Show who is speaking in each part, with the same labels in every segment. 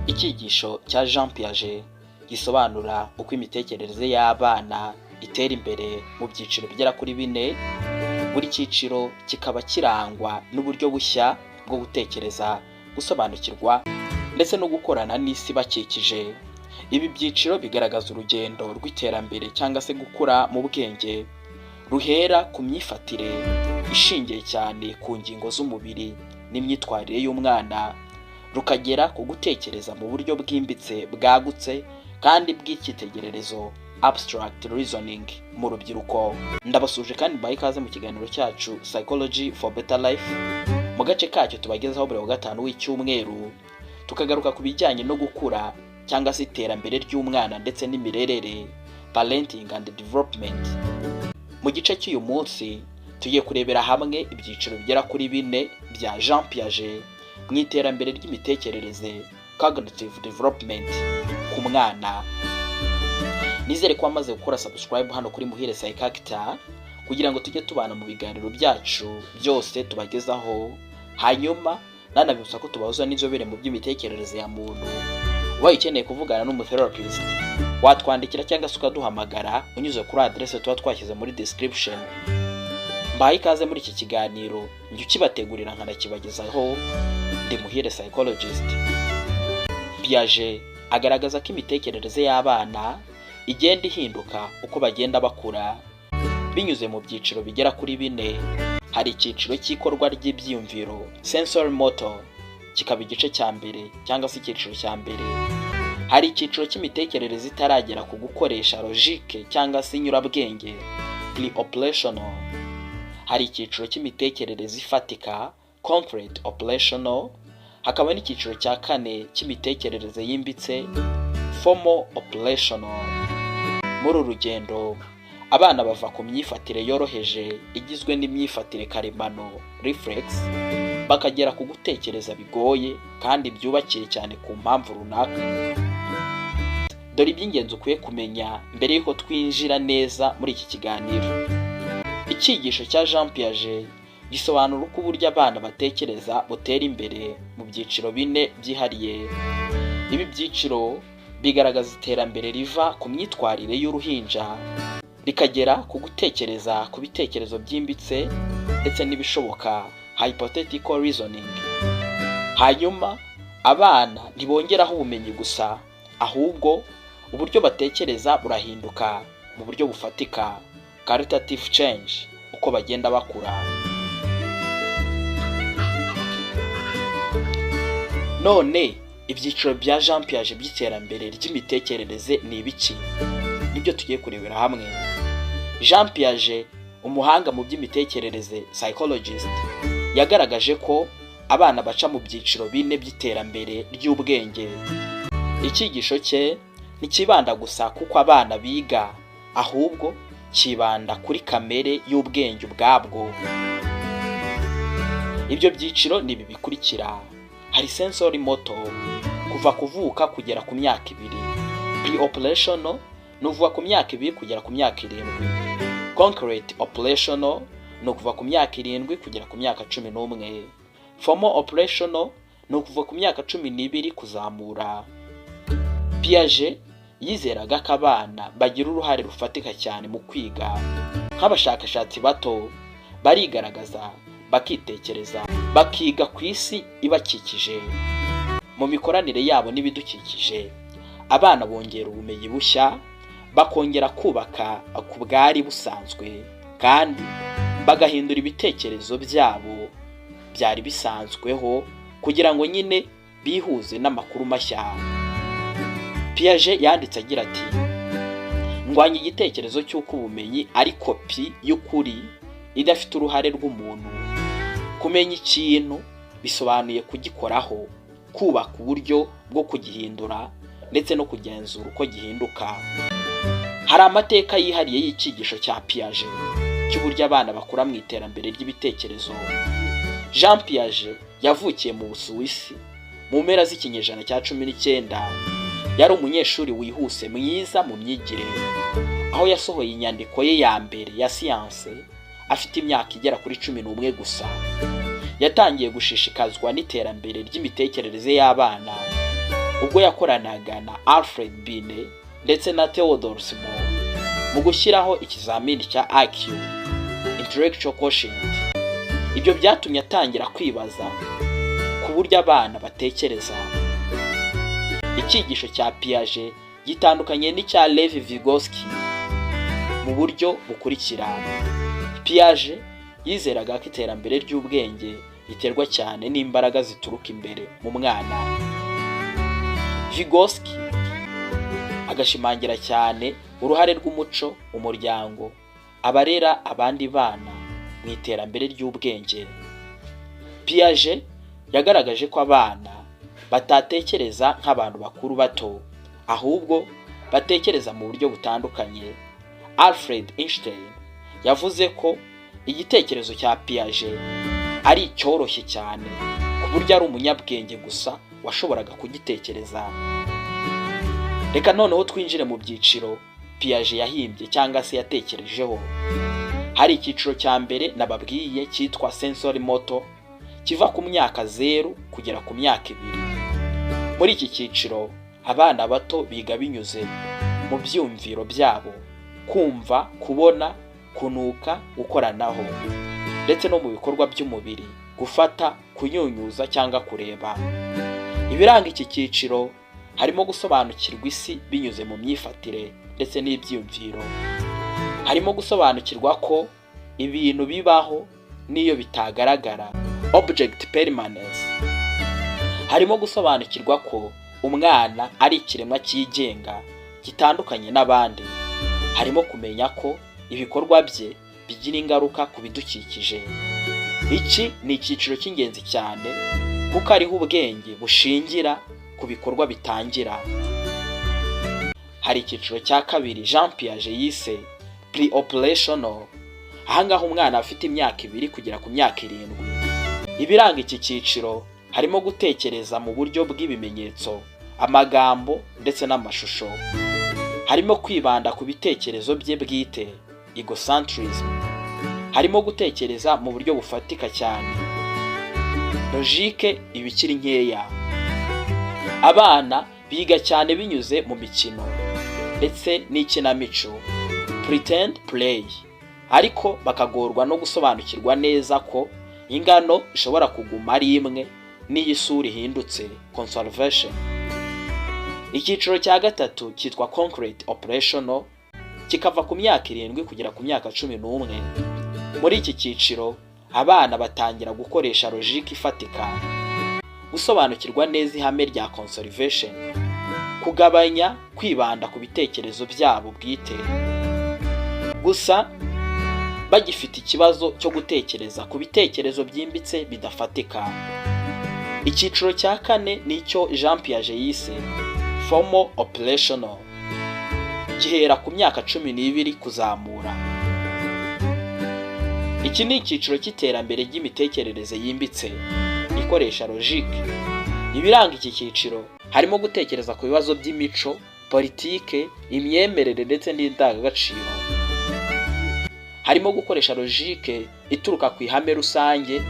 Speaker 1: Icyigisho cya Jean Piaget gisobanura uko imitekerereze y'abana itera imbere mu byiciro bigera kuri bine, buri cyiciro kikaba kirangwa n'uburyo bushya bwo gutekereza, gusobanukirwa ndetse no gukorana n'isi bakikije. Ibi byiciro bigaragaza urugendo rw'iterambere cyangwa se gukura mu bwenge ruhera ku myifatire ishingiye cyane ku ngingo z'umubiri n'imyitwarire y'umwana, rukagera ku gutekereza mu buryo bwimbitse, bwagutse kandi bw'icyitegererezo, abstract reasoning, mu rubyiruko. Ndabasuhuje kandi mbahaye ikaze mu kiganiro cyacu Psychology for Better Life, mu gace kacyo tubagezaho buri wa gatanu w'icyumweru, tukagaruka ku bijyanye no gukura cyangwa se iterambere ry'umwana ndetse n'imirerere, parenting and development. Mu gice cy'uyu munsi tugiye kurebera hamwe ibyiciro bigera kuri bine bya Jean Piaget mu iterambere ry'imitekerereze, cognitive development, ku mwana. Nizere ko wamaze gukora subscribe hano kuri Muhire Psychacta kugira ngo tujye tubana mu biganiro byacu byose tubagezaho. Hanyuma nanabibutsa ko tubahuza n'inzobere mu by'imitekerereze ya muntu. Ubaye ukeneye kuvugana n'umutherapist, watwandikira cyangwa se ukaduhamagara unyuze kuri adresse tuba twashyize muri description. Mbahaye ikaze muri iki kiganiro, njye ukibategurira nkanakibagezaho, ndi Muhire Psychologist. Piaget agaragaza ko imitekerereze y'abana igenda ihinduka uko bagenda bakura binyuze mu byiciro bigera kuri bine. Hari icyiciro cy'ikorwa ry'ibyiyumviro, sensory motor, kikaba igice cya mbere cyangwa se icyiciro cya mbere. Hari icyiciro cy'imitekerereze itaragera ku gukoresha logique cyangwa se inyurabwenge, pre-operational. Hari icyiciro cy'imitekerereze ifatika, concrete operational. Hakaba n'icyiciro cya kane cy'imitekerereze yimbitse, formal operational. Muri uru rugendo abana bava ku myifatire yoroheje igizwe n'imyifatire karemano, reflex, bakagera ku gutekereza bigoye kandi byubakiye cyane ku mpamvu runaka. Dore iby'ingenzi ukwiye kumenya mbere y'uko twinjira neza muri iki kiganiro. Icyigisho cya Jean Piaget gisobanura uko uburyo abana batekereza butera imbere mu byiciro bine byihariye. Ibi byiciro bigaragaza iterambere riva ku myitwarire y'uruhinja rikagera ku gutekereza ku bitekerezo byimbitse ndetse n'ibishoboka, hypothetical reasoning. Hanyuma abana ntibongeraho ubumenyi gusa, ahubwo uburyo batekereza burahinduka mu buryo bufatika, qualitative change, uko bagenda bakura. None ibyiciro bya Jean Piaget by'iterambere ry'imitekerereze ni ibiki? Nibyo tugiye kurebera hamwe. Jean Piaget, umuhanga mu by'imitekerereze, psychologist, yagaragaje ko abana baca mu byiciro bine by'iterambere ry'ubwenge. Icyigisho cye ntikibanda gusa kuko abana biga, ahubwo kibanda kuri kamere y'ubwenge ubwabwo. Ibyo byiciro ni ibi bikurikira: hari sensory motor, kuva kuvuka kugera ku myaka 2; pre-operational, ni ukuva ku myaka 2 kugera ku myaka 7; concrete operational, ni ukuva ku myaka 7 kugera ku myaka 11; formal operational, ni ukuva ku myaka 12 kuzamura. Piaget yizeraga ko abana bagira uruhare rufatika cyane mu kwiga. Nk'abashakashatsi bato, barigaragaza, bakitekereza, bakiga ku isi ibakikije. Mu mikoranire yabo n'ibidukikije, abana bongera ubumenyi bushya, bakongera kubaka ku bwari busanzwe, kandi bagahindura ibitekerezo byabo byari bisanzweho kugira ngo nyine bihuze n'amakuru mashya. Piaget yanditse agira ati: "Ndwanya igitekerezo cy'uko ubumenyi ari kopi y'ukuri idafite uruhare rw'umuntu. Kumenya ikintu bisobanuye kugikoraho, kubaka uburyo bwo kugihindura ndetse no kugenzura uko gihinduka." Hari amateka yihariye y'icyigisho cya Piaget cy'uburyo abana bakura mu iterambere ry'ibitekerezo. Jean Piaget yavukiye mu Busuwisi mu mpera z'ikinyejana cya 19. Yari umunyeshuri wihuse, mwiza mu myigire, aho yasohoye inyandiko ye ya mbere ya siyanse afite imyaka igera kuri 11 gusa. Yatangiye gushishikazwa n'iterambere ry'imitekerereze y'abana. Ubwo yakoranaga na Alfred Binet ndetse na Theodore Simon mu gushyiraho ikizamini cya IQ, intellectual quotient. Ibyo byatumye atangira kwibaza ku buryo abana batekereza. Icyigisho cya Piaget gitandukanye n'icya Lev Vygotsky mu buryo bukurikira: Piaget yizeraga ko iterambere ry'ubwenge riterwa cyane n'imbaraga zituruka imbere mu mwana. Vygotsky agashimangira cyane uruhare rw'umuco, umuryango, abarera, abandi bana mu iterambere ry'ubwenge. Piaget yagaragaje ko abana batatekereza nk'abantu bakuru bato, ahubwo batekereza mu buryo butandukanye. Alfred Einstein yavuze ko igitekerezo cya Piaget ari icyoroshye cyane ku buryo ari umunyabwenge gusa washoboraga kugitekereza. Reka noneho twinjire mu byiciro Piaget yahimbye cyangwa se yatekerejeho. Hari icyiciro cya mbere nababwiye cyitwa sensory motor, kiva ku myaka 0 kugera ku myaka 2. Muri iki cyiciro, abana bato biga binyuze mu byumviro byabo: kumva, kubona, kunuka, gukoranaho, ndetse no mu bikorwa by'umubiri, gufata, kunyunyuza cyangwa kureba. Ibiranga iki cyiciro harimo gusobanukirwa isi binyuze mu myifatire ndetse n'ibyiyumviro. Harimo gusobanukirwa ko ibintu bibaho n'iyo bitagaragara, object permanence. Harimo gusobanukirwa ko umwana ari ikiremwa cyigenga gitandukanye n'abandi. Harimo kumenya ko ibikorwa bye bigira ingaruka ku bidukikije. Iki ni icyiciro cy'ingenzi cyane kuko ariho ubwenge bushingira ku bikorwa bitangira. Hari icyiciro cya kabiri Jean Piaget yise pre-operational. Ahangaha umwana afite imyaka 2 kugera ku myaka 7. Ibiranga iki cyiciro harimo gutekereza mu buryo bw'ibimenyetso, amagambo ndetse n'amashusho. Harimo kwibanda ku bitekerezo bye bwite, egocentrism. Harimo gutekereza mu buryo bufatika cyane, logique iba ikiri nkeya. Abana biga cyane binyuze mu mikino ndetse n'ikinamico, pretend play, ariko bakagorwa no gusobanukirwa neza ko ingano ishobora kuguma ari imwe n'iyo isura ihindutse, conservation. Icyiciro cya gatatu cyitwa concrete operational, kikava ku myaka 7 kugera ku myaka 11. Muri iki cyiciro, abana batangira gukoresha logique ifatika, gusobanukirwa neza ihame rya conservation, kugabanya kwibanda ku bitekerezo byabo bwite, gusa bagifite ikibazo cyo gutekereza ku bitekerezo byimbitse bidafatika. Icyiciro cya kane ni icyo Jean Piaget yise formal operational, gihera ku myaka 12 kuzamura. Iki ni icyiciro cy'iterambere ry'imitekerereze yimbitse ikoresha logique. Ibiranga iki cyiciro harimo gutekereza ku bibazo by'imico, politike, imyemerere ndetse n'indangagaciro. Harimo gukoresha logique ituruka ku ihame rusange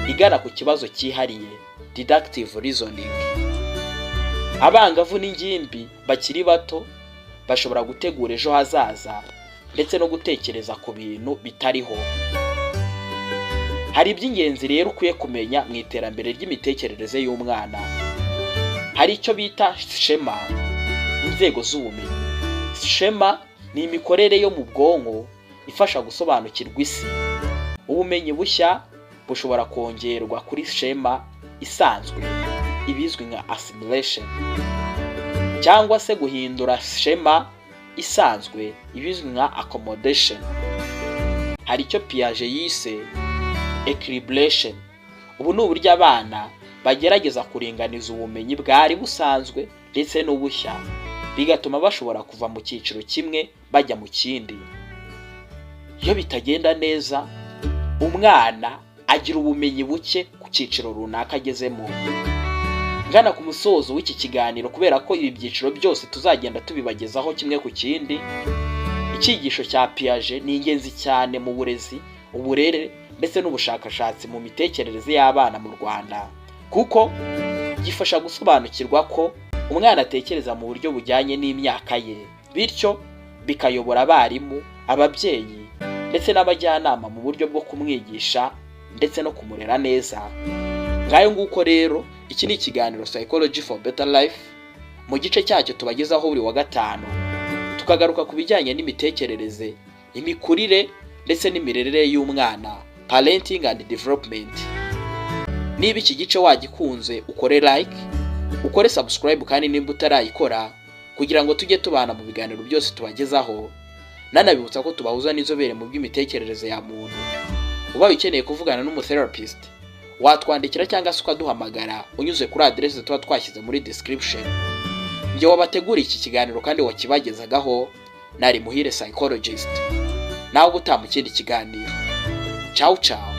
Speaker 1: igana ku kibazo cyihariye, deductive reasoning. Abangavu n'ingimbi bakiri bato bashobora gutegura ejo hazaza ndetse no gutekereza ku bintu bitariho. Hari iby'ingenzi rero ukwiye kumenya mu iterambere ry'imitekerereze y'umwana. Hari icyo bita schéma, inzego z'ubumenyi. Schéma ni imikorere yo mu bwonko ifasha gusobanukirwa isi. Ubumenyi bushya bushobora kongerwa kuri schéma isanzwe, ibizwi nka assimilation, cyangwa se guhindura schéma isanzwe, ibizwi nka accommodation. Hari icyo Piaget yise equilibration. Ubu ni uburyo abana bagerageza kuringaniza ubumenyi bwari busanzwe ndetse n'ubushya, bigatuma bashobora kuva mu cyiciro kimwe bajya mu kindi. Iyo bitagenda neza, umwana agira ubumenyi buke ku cyiciro runaka agezemo. Ngana ku musozo w'iki kiganiro, kubera ko ibi byiciro byose tuzagenda tubibagezaho kimwe ku kindi, icyigisho cya Piaget ni ingenzi cyane mu burezi, uburere ndetse n'ubushakashatsi mu mitekerereze y'abana mu Rwanda, kuko gifasha gusobanukirwa ko Umwana atekereza mu buryo bujyanye n'imyaka ye, bityo bikayobora abarimu, ababyeyi ndetse n'abajyanama mu buryo bwo kumwigisha ndetse no kumurera neza. Ngayo nguko rero, iki ni ikiganiro Psychology for Better Life, mu gice cyacyo tubagezaho buri wa gatanu, tukagaruka ku bijyanye n'imitekerereze, imikurire ndetse n'imirerere y'umwana, parenting and development. Niba iki gice wagikunze, ukore like, ukore subscribe, kandi nimba utarayikora, kugira ngo tujye tubana mu biganiro byose tubagezaho. Nanabibutsa ko tubahuza n'inzobere mu by'imitekerereze ya muntu. Ubaye ukeneye kuvugana n'umutherapist, watwandikira cyangwa se ukaduhamagara unyuze kuri aderese tuba twashyize muri description. Njye wabateguriye iki kiganiro kandi wakibagezagaho nari Muhire Psychologist. Nawe ubutaha mu kindi kiganiro. Ciao ciao.